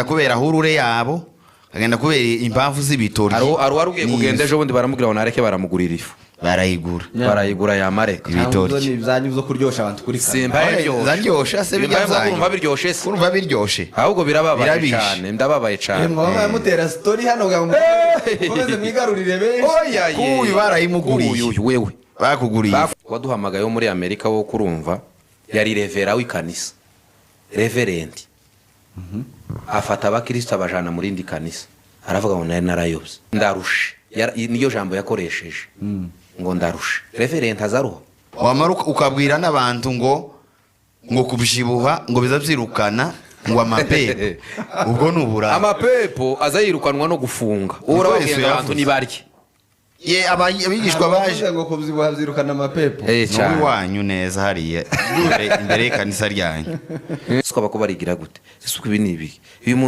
Kubera hurure yabo, akagenda kubera impamvu z'ibitoryi. Hari uwari ugiye kugenda ejo bundi, baramubwira ngo nareke, baramugurira ifu. Barayigura. Barayigura yamareka. Ibitoki. Ni ibyanyu byo kuryoshya abantu kuri kamera. Simba Oya, zaryosha se bijya Simba zanyu? Urumva biryoshe se? Urumva biryoshe? Ahubwo birababaje. Birabishe. Cyane, ndababaye cyane. Mwaba mutera story hano ngo mukomeze mwigarurire benshi. Oya ye. Kuyu barayimuguriye. Kuyu uyu wewe. Bakuguriye. Waduhamagaye wo muri Amerika wo kurumva yari reverend w'ikanisa, reverend, afata abakristo abajana mu rindi kanisa, aravuga ngo nari narayobye, ndarushe. Niyo jambo yakoresheje ngo ndarushe. Reverend azaruha. Wamara ukabwira n'abantu ngo kubyibuha ngo biza byirukana ngo amapepo, ubwo ni uburara. Amapepo aza yirukanwa no gufunga. Uwo urababwira Yesu ngo abantu yavuze. nibarye. Ye, abigishwa baje. Bavuze ngo kubyibuha byirukana amapepo. Eh, cyane. Iwanyu neza hariya imbere y'ikanisa ryanyu. Siko bako barigira gute? Ese uko ibi ni ibi uyu muntu